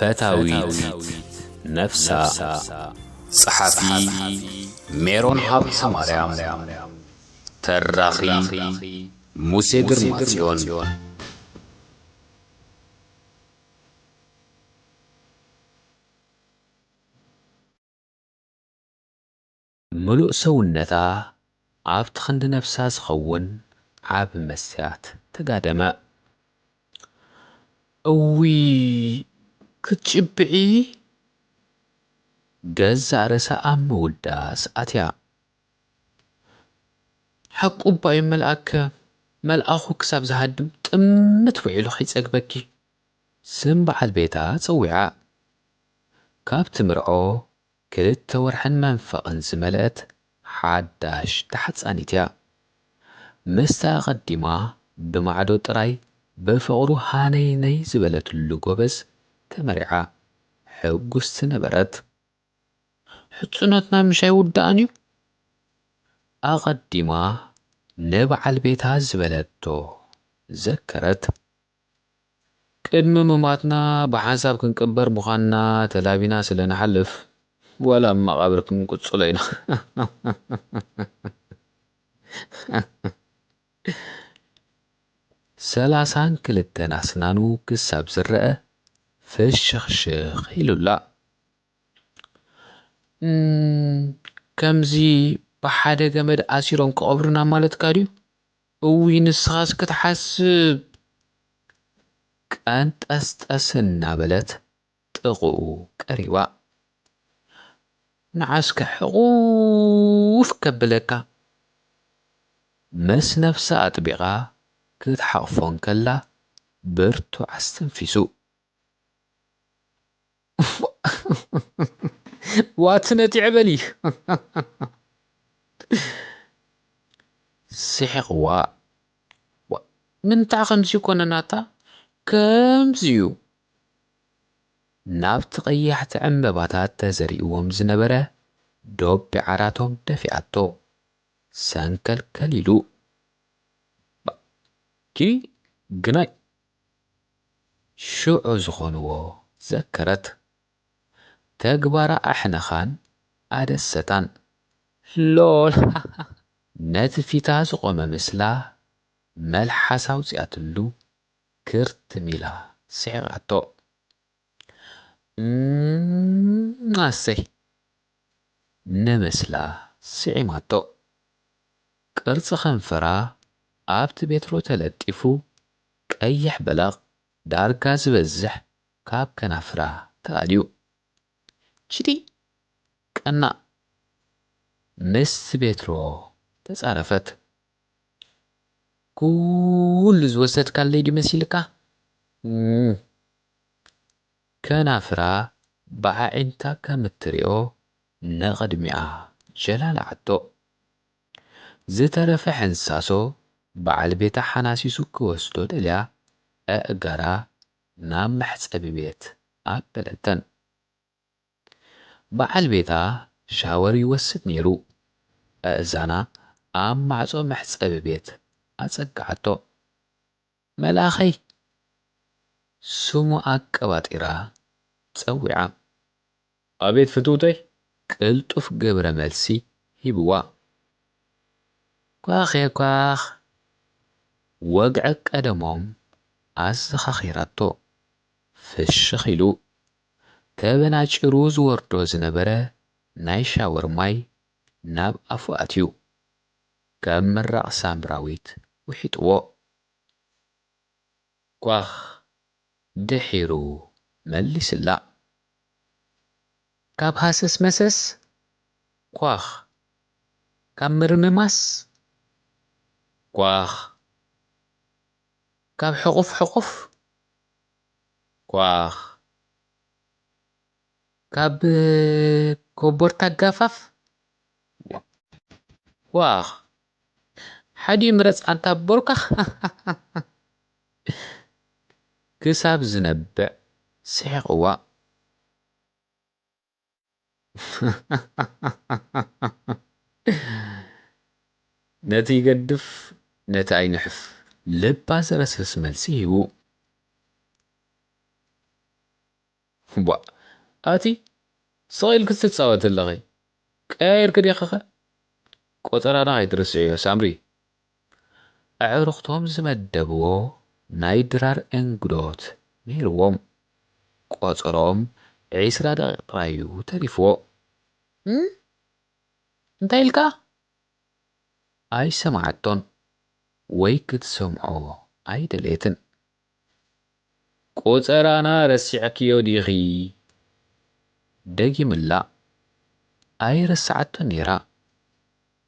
ፈታዊት ነፍሳ። ጸሓፊ ሜሮን ሃብተማርያም። ተራኺ ሙሴ ግርማጽዮን። ምሉእ ሰውነታ ኣብቲ ክንዲ ነፍሳ ዝኸውን ዓቢ መስትያት ተጋደመ። እውይ፣ ክትጭብዒ? ገዛእ ርእሳ ኣብ ምውዳስ ኣትያ። ሓቁ እባ እዩ መልኣከ፣ መልኣኹ ክሳብ ዝሃድም ጥምት ውዒሉ ከይጸግበኪ። ስም በዓል ቤታ ጸዊዓ። ካብ ትምርዖ ክልተ ወርሕን መንፈቕን ዝመልአት ሓዳሽ ተሓጻኒት እያ። ምስታ ኣቐዲማ ብማዕዶ ጥራይ ብፍቕሩ ሃነይነይ ዝበለትሉ ጎበዝ ተመሪዓ ሕጉስቲ ነበረት። ሕጽኖትና ምሽ ኣይውዳእን እዩ? ኣቐዲማ ንበዓል ቤታ ዝበለቶ ዘከረት። ቅድሚ ምማትና ብሓንሳብ ክንቅበር ምዃንና ተላቢና ስለ ንሓልፍ፣ ዋላ ኣብ መቓብር ክንቅጽሎ ኢና። ሰላሳን ክልተን ኣስናኑ ክሳብ ዝረአ ፍሽኽሽኽ ኢሉላ። "እም፣ ከምዚ ብሓደ ገመድ ኣሲሮም ክቐብሩና ማለትካ ድዩ? እውይ፣ ንስኻስ ክትሓስብ!" ቀንጠስጠስ እናበለት ጥቕኡ ቀሪባ። "ንዓስከ ሕቑፍ ከብለካ!" ምስ ነፍሳ ኣጥቢቓ ክትሓቕፎ እንከላ ብርቱዕ ኣስተንፊሱ። "ዋቲ ነጢዐ በሊ!" ስሒቕዋ። "ዋ፣ ምንታ ከምዚ ኮነ ናታ? ከምዚ እዩ!" ናብቲ ቀያሕቲ ዕምበባታት ተዘሪእዎም ዝነበረ ዶብ ዓራቶም ደፊኣቶ። ሰንከልከል ኢሉ። "ባ-፣ ኪ ግናይ!" ሽዑ ዝኾንዎ ዘከረት። ተግባራ ኣሕነኻን ኣደሰታን። ሎል! ነቲ ፊታ ዝቖመ ምስላ መልሓሳ ኣውጺኣትሉ ክርትም ኢላ ስሒቓቶ። "እም፣ ኣሰይ!" ንምስላ ስዒማቶ። ቅርጺ ከንፈራ ኣብቲ ቤትሮ ተለጢፉ ቀይሕ በለቕ ዳርጋ ዝበዝሕ ካብ ከናፍራ ተኣልዩ። "ችዲ ቀናእ!" ምስቲ ቤትሮ ተጻረፈት። "ኩሉ ዝወሰድካለይ ድዩ መሲልካ?" እም። ከናፍራ ብኣዒንታ ከም እትሪኦ ንቕድሚኣ ጀላልዓቶ። ዝተረፈ ሕንሳሶ በዓል ቤታ ሓናሲሱ ክወስዶ ደልያ፣ ኣእጋራ ናብ መሕጸቢ ቤት ኣበለተን። በዓል ቤታ ሻወር ይወስድ ነይሩ። ኣእዛና ኣብ ማዕጾ መሕጸቢ ቤት ኣጸግዓቶ። "መልኣኸይ!" ስሙ ኣቀባጢራ ጸዊዓ። "ኣቤት ፍትውተይ!" ቅልጡፍ ግብረ መልሲ ሂብዋ። "ኳኽ የኳኽ!" ወግዒ ቀደሞም ኣዘኻኺራቶ። ፍሽኽ ኢሉ። ተበናጭሩ ዝወርዶ ዝነበረ ናይ ሻወር ማይ ናብ ኣፉ ኣትዩ። ከም ምራቕ ሳምራዊት ውሒጥዎ። ኳኽ ድሒሩ መሊስላ። ካብ ሃሰስ መሰስ፣ ኳኽ። ካብ ምርምማስ፣ ኳኽ። ካብ ሕቑፍ ሕቑፍ፣ ኳኽ። ካብ ኮቦርታ ጋፋፍ፣ ዋኽ። ሓዲኡ ምረጽ ኣንታ ቦርካኽ። ክሳብ ዝነብዕ ስሒቕዋ። ነቲ ይገድፍ፣ ነቲ ኣይንሕፍ። ልባ ዘረስርስ መልሲ ሂቡ። ቧእ! ኣቲ ስቕ ኢልክስ ትጻወቲ ኣለኺ። ቀያይርኪ ዲኺኸ? ቆጸራና ከይትርስዕዮ ሳምሪ። ኣዕሩኽቶም ዝመደብዎ ናይ ድራር እንግዶት ነይርዎም። ቆጸሮም ዒስራ ደቂቕ ጥራይ እዩ ተሪፍዎ። እም? እንታይ ኢልካ? ኣይሰምዓቶን ወይ ክትሰምዖ ኣይደለየትን። ቆጸራና ረሲዕክዮ ዲኺ? ደጊምላ። ኣይረሳዓቶን ነይራ፣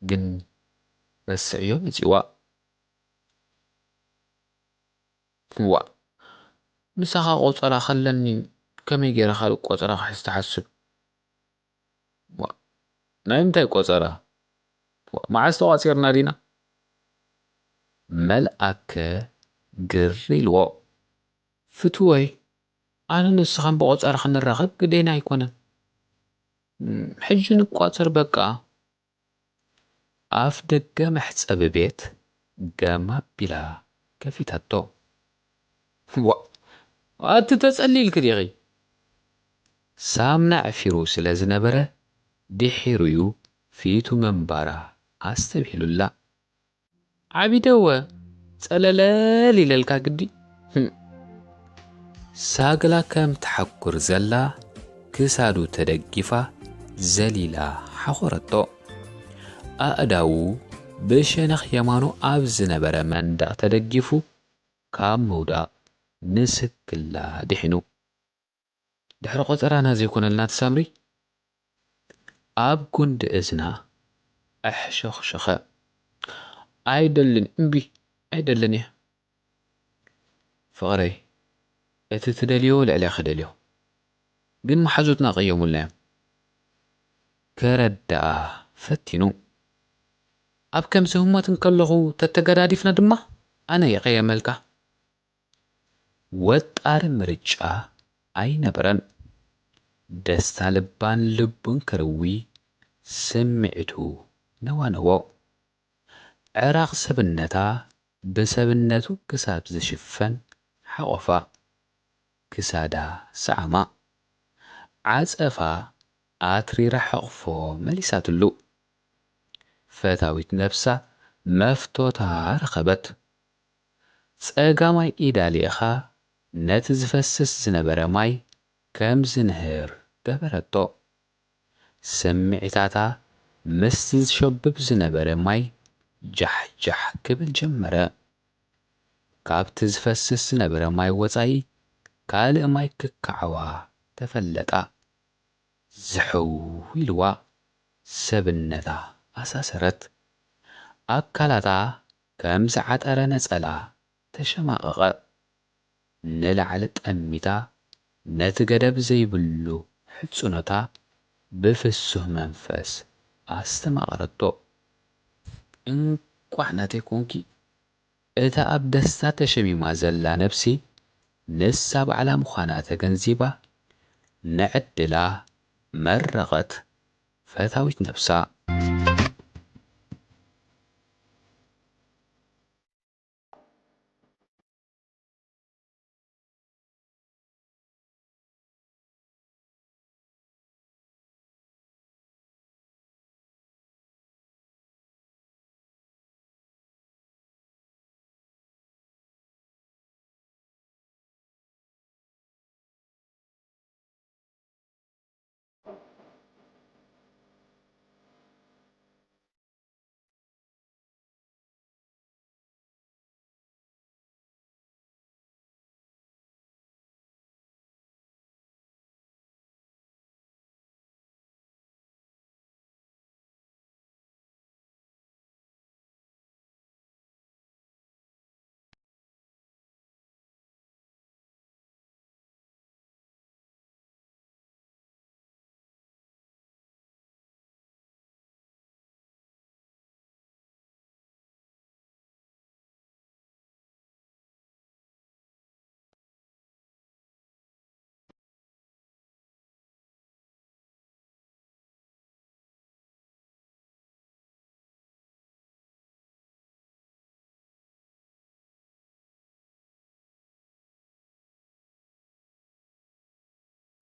ግን ረስዕዮ መጺዋ። ዋእ! ምሳኻ ቆጸራ ከለኒ ከመይ ገይረ ካልእ ቆጸራ ክሕዝ ትሓስብ? ዋእ! ናይ ምንታይ ቆጸራ? ዋእ! መዓስ ተቋጺርና ዲና? መልኣከ ግር ኢልዎ። ፍትወይ፣ ኣነን ንስኻን ብቆጸራ ክንራኸብ ግዴና ኣይኮነን። እም፣ ሕጂ ንቋጸር በቃ። ኣፍ ደገ መሕጸቢ ቤት ገም ኣቢላ ከፊታቶ። ዋእ! ኣቲ ተጸሊልኪ ዲኺ? ሳምና ዕፊሩ ስለ ዝነበረ ድሒሩ'ዩ ፊቱ ምንባራ ኣስተብሂሉላ። ዓቢደወ ጸለለል ኢለልካ ግዲ። ህም። ሳግላ ከም ትሓኩር ዘላ ክሳዱ ተደጊፋ ዘሊላ ሓኾረቶ። ኣእዳዉ ብሸነኽ የማኑ ኣብ ዝነበረ መንደቕ ተደጊፉ ካብ ምውዳቕ ንስክላ ድሒኑ። ድሕሪ ቆጸራና ዘይኮነልና እቲ ሳምሪ ኣብ ጉንዲ እዝና ኣሕሸኽሸኸ። ኣይደልን፣ እምቢ፣ ኣይደልን እየ። ፍቕረይ፣ እቲ ትደልዮ ልዕሌኺ ደልዮ። ግን መሓዙትና ቀየሙልና እዮም። ከረድኣ ፈቲኑ። ኣብ ከምዚ ህሞት እንከለኹ ተተገዳዲፍና ድማ ኣነ ይቐየመልካ። ወጣሪ ምርጫ ኣይነበረን። ደስታ ልባን ልቡን ክርዊ ስምዒቱ ነዋነዎ። ዕራቕ ሰብነታ ብሰብነቱ ክሳብ ዝሽፈን ሓቖፋ። ክሳዳ ሰዓማ። ዓጸፋ ኣትሪራ ሕቕፎ መሊሳትሉ። ፈታዊት ነብሳ መፍቶታ ረኸበት። ጸጋማይ ኢዳ ልኢኻ ነቲ ዝፈስስ ዝነበረ ማይ ከም ዝንህር ገበረቶ። ስምዒታታ ምስቲ ዝሸብብ ዝነበረ ማይ ጃሕ ጃሕ ክብል ጀመረ። ካብቲ ዝፈስስ ዝነበረ ማይ ወጻኢ ካልእ ማይ ክከዓዋ ተፈለጣ። ዝሕው ኢልዋ ሰብነታ ኣሳሰረት። ኣካላታ ከም ዝዓጠረ ነጸላ ተሸማቐቐ። ንላዕሊ ጠሚታ ነቲ ገደብ ዘይብሉ ሕጽኖታ ብፍሱህ መንፈስ ኣስተማቐረቶ። እንቋዕ ናተይ ኮንኪ። እታ ኣብ ደስታ ተሸሚማ ዘላ ነብሲ ንሳ ባዕላ ምዃና ተገንዚባ ንዕድላ መረቐት ፈታዊት ነብሳ።